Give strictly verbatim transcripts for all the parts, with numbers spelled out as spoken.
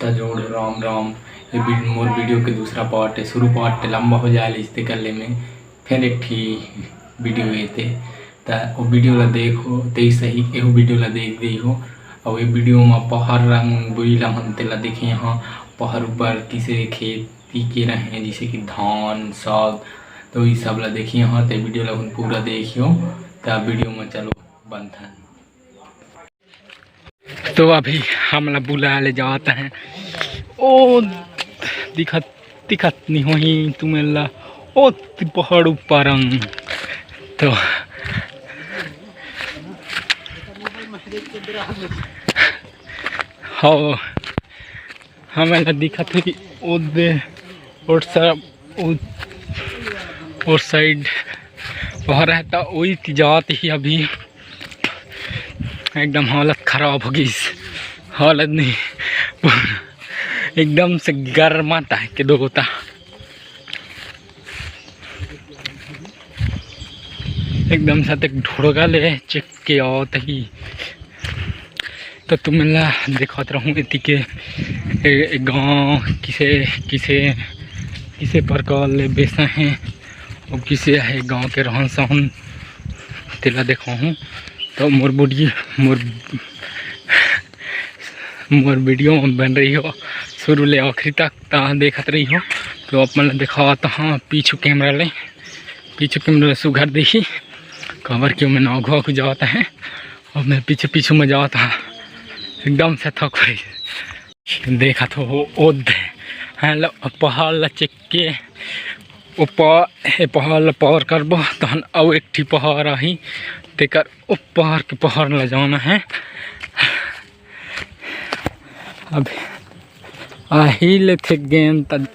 त जोड़ राम राम। ये वीड-, मोर वीडियो के दूसरा पार्ट है, शुरू पार्ट लंबा हो जाए, इस तेकर ले में फिर एक ठी वीडियो एते। त वो वीडियो ला देखो, ते सही, एहू वीडियो ला देख दे हो। और ये वीडियो में पहाड़ रंगोली ला हम तेला देखे, यहाँ पहाड़ ऊपर किसे खेती के रहे, जैसे कि धान, साग, तो ये सब ला देखिए। हाँ, ते वीडियो ला हम पूरा देखियो। त वीडियो में चलो बनथन। तो अभी हमला बुला ले जात है। ओ दिखत, दिखत नहीं होही तुमन ला। ओ ती पहाड़ ऊपर अंग। तो हो, हमन ला दिखत है कि ओ दे, और सब ओ, और साइड पहाड़ है, त ओई ती जात ही अभी। एकदम हालत खराब हो गई, हालत नहीं, एकदम से गर्मात है के दो होता, एकदम से तक ढोड़गा ले चेक के आवत ही। तो तुमन ला दिखात रहूँ एती के ए, ए गाँव किसे, किसे, किसे प्रकार ले बेसा है, और किसे है गाँव के रहन सहन, तेला दिखाहूँ। तो मोर बुढ़ी, मोर, मोर वीडियो में बन रही हो शुरू ले आखिरी तक, ता देखत रही हो। तो अपन ला दिखावत हाँ पीछू कैमरा ले, पीछू कैमरा ले सुघर देखी, काबर के मैं आघू आघू जावत है। अब मैं पीछू पीछू में जावत हाँ, एकदम से थक होई। देखत हो, हो ओद, हाँ, ल-, पहाड़ ला चेक के ऊपर, ए पहाड़ ला पार करबो, तहन अउ एक ठी पहाड़ आही, तेकर ऊपर के पहाड़ ला जाना है। अब आही ले थक गेन, त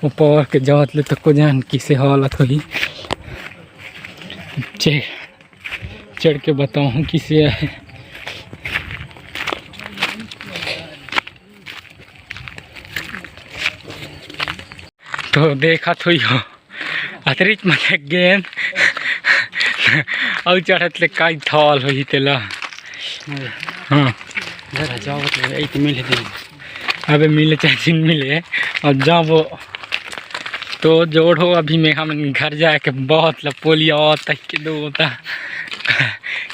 ऊपर के जात ले तको जान किसे हालत होही। चे-, चढ़ के बताहूँ किसे है। तो देखत होई हो, अतरीच मत गेन। अउ चढ़त ले काई थाल होही तेला। हाँ। जरा जाओ तो, यही तो मिले दिन। अबे मिले चाहे जिन मिले, अब जाबो। तो जोड़ हो, अभी में हम घर जाके बहुत लपोलिया तक के दो होता।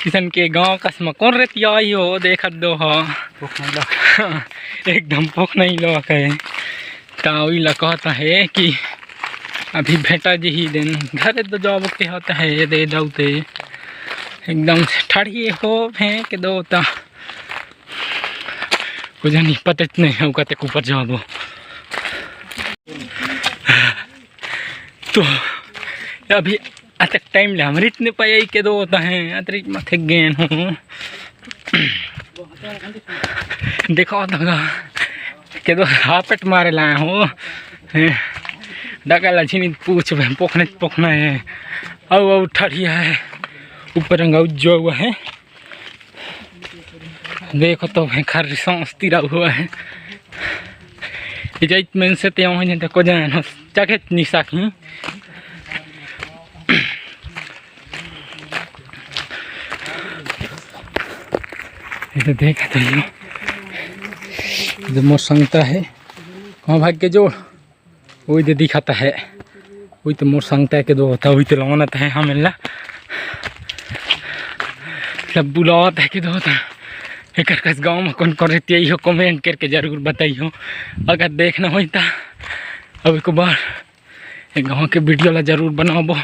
किसन के गांव कस में कौन रहती आई हो, देखत दो हो। भूख नहीं लग। एकदम भूख नहीं लग है। त उही ला कहत हे कि अभी भेटा जिही दिन घरे तो जाबो के होत हे, ये दे दऊ ते एकदम से ठड़िए हो भें के दो ता। कुछ नहीं पता नहीं हो कते ऊपर जाबो। तो अभी अतक टाइम ले हमरी इतने पाई के दो होता है, अतरी माथे गेन हो। देखो तंगा के दो हापेट मारे लाए हो। हैं, डका लछिनी पूछ बे पोखने पोखना है। अउ अउ ठड़िया है, ऊपर रंगा उज्जो हुआ है। देखो तो भयंकर सांस तिरा हुआ है। इजाइत में से ते वहाँ जन को जान हो, चाहे निशा की। ये तो देखा तो यो, ये मोर संगता है। कहाँ भाग के जोड़? वही दे दिखाता है, वही तो मोर संगता है के दो होता, वही तो लौनत है हम इल्ला। सब बुलावत है के दो होता। एकर कस गाँव में कौन कौन रहती है, यो कमेंट करके जरूर बताइयो। अगर देखना होई ता अब एक बार ये गाँव के वीडियो ला जरूर बनाबो।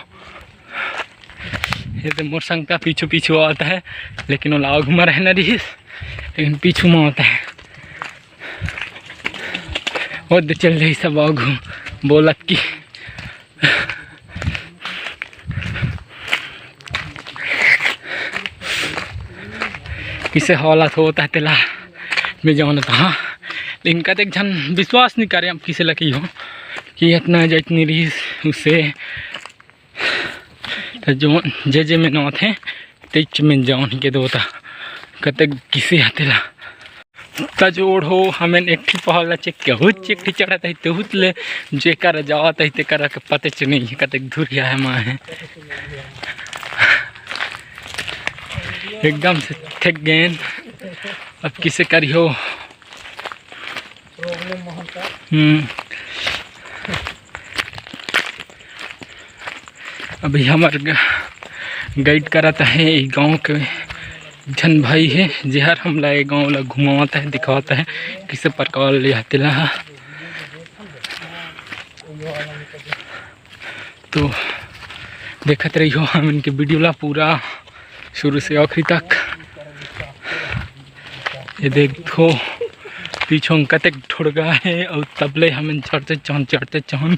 ये तो मोर संगता पीछू पीछू आवत है, लेकिन ओला आगू में रहना रहिस, लेकिन पीछू में आवत है। वो दे चल रही सब आगू बोलत की। किसे हालत होता है तेला मैं जानता हाँ, लेकिन कतेक झन विश्वास नहीं करे अब किसे लगी हो कि इतना जैतनी रही उससे। तो जो जे जे में नौत है तेच में जान के दोता कतेक किसे हतेला। त जोड़ हो, हमें एक ठी पहाड़ ला चेक के हुच एक ठी चढ़त है तेहुत ले, जेकर जावत है तेकर के पते च नहीं है कतेक दूर है माँ है। एकदम से थक गए। अब किसे करियो? हम्म। अभी हमर ग-, गाइड करत हे ए गांव के झन भाई हे, जेहर हमला ए गांव ला घुमावत हे, दिखावत हे, किसे प्रकार ले आथे तेला। तो देखत रहिहो हमन के वीडियो ला पूरा शुरू से आखिरी तक। ये देखो पीछू म कतेक ढोड़गा हे अउ तबले हमन चढ़ते चढ़न, चढ़ते चढ़न।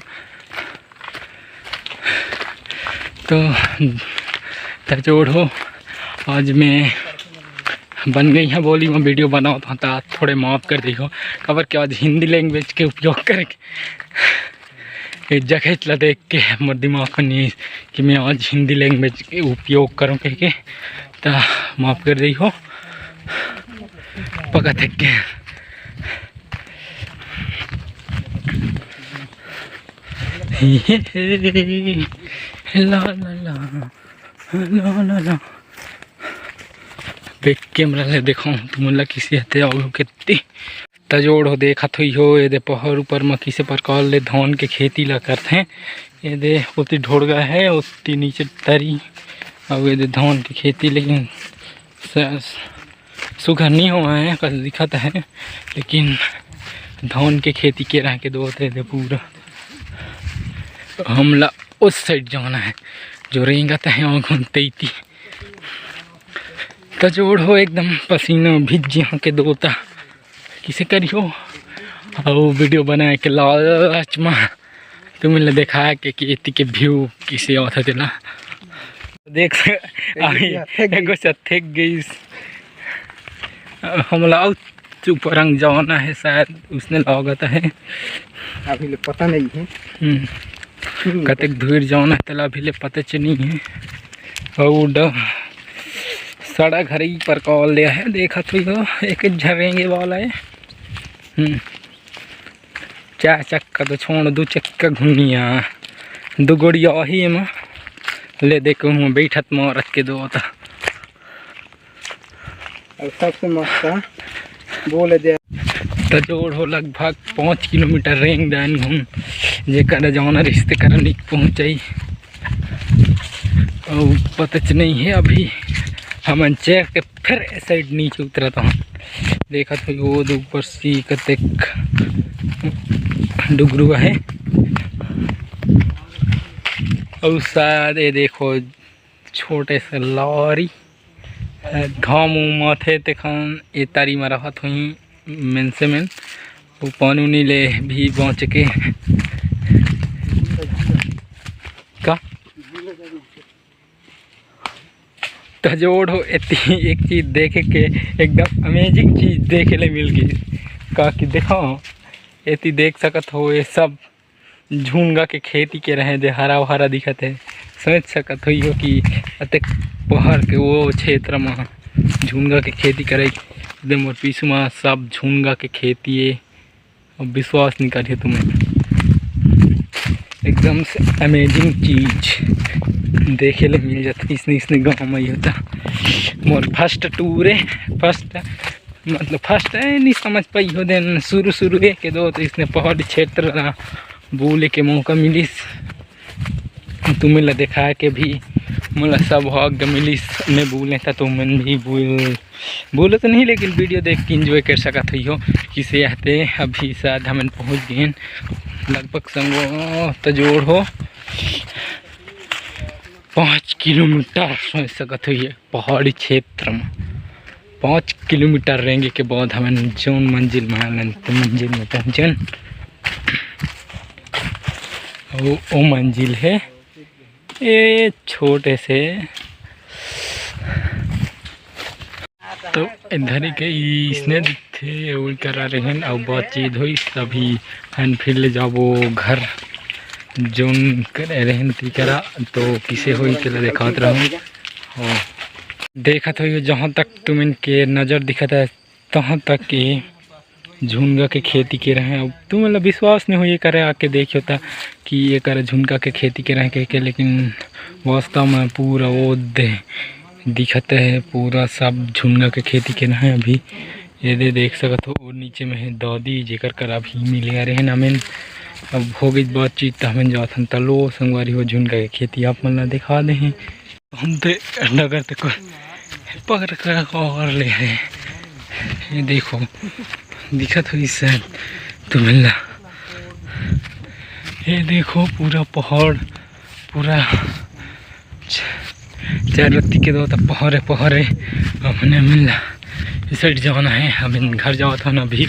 तो तजोड़ हो, आज मैं बन गई है बोली मैं वीडियो बनावत हूँ, तो थोड़े माफ कर दिहो, काबर कि आज हिंदी लैंग्वेज के उपयोग करके ए जगह ला देख के मोर दिमाग में नहीं कि मैं आज हिंदी लैंग्वेज के उपयोग करूँ कह के, तो माफ कर दिहो। पका थक के ला ला ला ला ला ला। बैक कैमरा ले देखो तुमन ला किसे हते अउ कितनी तजोड़ हो। देखत होई हो, ये दे पहाड़ ऊपर म किसे प्रकार ले धान के खेती ला करथे। ये दे ओती ढोड़गा है, ओती नीचे तरी, अउ ये दे धान के खेती, लेकिन स-, सुघर नहीं हुआ है, कस दिखत है, लेकिन धान के खेती के रह के दो होते थे पूरा। हमला उस साइड जाना है, जो रेंगत है वहाँ घूमते ही थी। तजोड़ हो एकदम पसीना भिज यहाँ के दोता। किसे करिहो? अउ वीडियो बनाए के लालच मा तुमन ला देखाए के कि एती के व्यू किसे आवत हे तेला। देख, अभी थक गई। एगो से थक गई। हमला अउ ऊपर अंग जाना है शायद, उसने लागत है। अभी ले पता नहीं है। हम्म। हम्म। कतेक दूर जाना है तेला अभी ले पता च नहीं है। अउ ड-, सड़क हर ही प्रकार ले है, देखत होई हो, एक झरेंगे वाला है। हम्म। चार चक्का तो छोड़, दू चक्का घुनिया, दू गोड़िया वही एमा ले दे कहूँ बैठत मारत के दो त। अउ सबसे मस्त बोले दे। तजोड़ हो लगभग पाँच किलोमीटर रेंग दान घूम, जेकर जाना रिश्ते करन निक पहुँचाई। अउ पता च नहीं है, अभी हमन चढ़ के फिर ए साइड नीचे उतरत हन। देखत हो वो दे ऊपर सी कतेक डुगरू है। अउ शायद ये देखो छोटे से लॉरी, घाम उम आथे तेखन ए तारी म रहत होही मेन से मेन। वो पानी उनी ले भी बाँच के का तजोड़ हो एती एक चीज देखे के एकदम अमेजिंग चीज देखे ले मिल गई। का कि देखो एती देख सकत हो ये सब झुनगा के खेती के रहे दे हरा भरा दिखत है। सोच सकत हो कि अतेक पहाड़ के वो क्षेत्र में झुनगा के खेती करे दे मोर पीछू में सब झुनगा के खेती है। अब विश्वास नहीं करिए तुम्हें, एकदम से अमेजिंग चीज देखे ले मिल जाता इसने, इसने गाँव में ही होता। मोर फर्स्ट टूर है, फर्स्ट मतलब फर्स्ट है नहीं समझ पाई हो देन शुरू शुरू है के दो तो इसने पहाड़ी क्षेत्र ला बोले के मौका मिलिस। तुम्हें ला देखा के भी मोला सौभाग्य मिलिस, मैं बोले था तुमन भी बोल बोलो तो नहीं, लेकिन वीडियो देख के एंजॉय कर सकत हो किसे आते। अभी शायद हमन पहुँच गए लगभग संगो तजोड़ हो पाँच किलोमीटर सोच सकत हो पहाड़ी क्षेत्र में। पाँच किलोमीटर रेंगे के बाद हमन जोन मंजिल में आलन ते मंजिल में पहुँचन। वो, वो मंजिल है ए छोटे से। तो इधर ही के इसने दिखथे, ओई करा रहन, अउ बातचीत होइस, तभी हम फिर ले जाबो घर, जोन करे रहन ती करा, तो किसे होई के ले देखात रहूं। हो, देखत होई, जहाँ तक तुमन के नजर दिखत है, तहाँ तक के झुनगा के खेती के रहे। अब तुमन ला विश्वास नहीं होई, ये करे आके देखियो ता कि ये करे झुनगा के खेती के रहे कह के, लेकिन वास्तव में पूरा वो दे दिखत है, पूरा सब झुनगा के खेती के रहे। अभी ये दे देख सकत हो, वो नीचे में हे दौदी, जेकर करा भी मिले रहे हन। अब हो गई बातचीत, त हमन जात हन तलो संगवारी हो, झुनका के खेती आप मन ला दिखा दे हे। हम ते डगर ते को पकड़ कर और ले हे। ये देखो, दिखत होही शायद तुमन ला। ये देखो, पूरा पहाड़, पूरा च-, चार रत्ती के दो त पहाड़े पहाड़े। हमने मिला इस साइड जाना है, अब इन घर जावत हन अभी।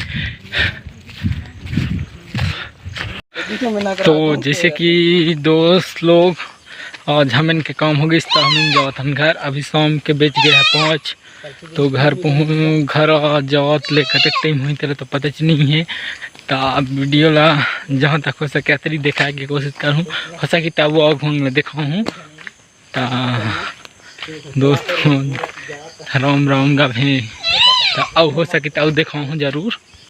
तो जैसे कि दोस्त लोग, आज हमन के काम हो गइस, त हमन जावत हन घर। अभी शाम के बज गए हे पाँच, तो घर पहुँच, घर आ जावत ले कतेक टाइम होही, तेला तो पता च नहीं है। त अब वीडियो ला जहाँ तक हो सके, अतरी दिखाए के कोशिश करूँ। हो सके, त वो आग होंगे दिखाऊँ। त दोस्त, राम राम गा भी। त अब हो सके, त अब दिखाऊँ जरूर।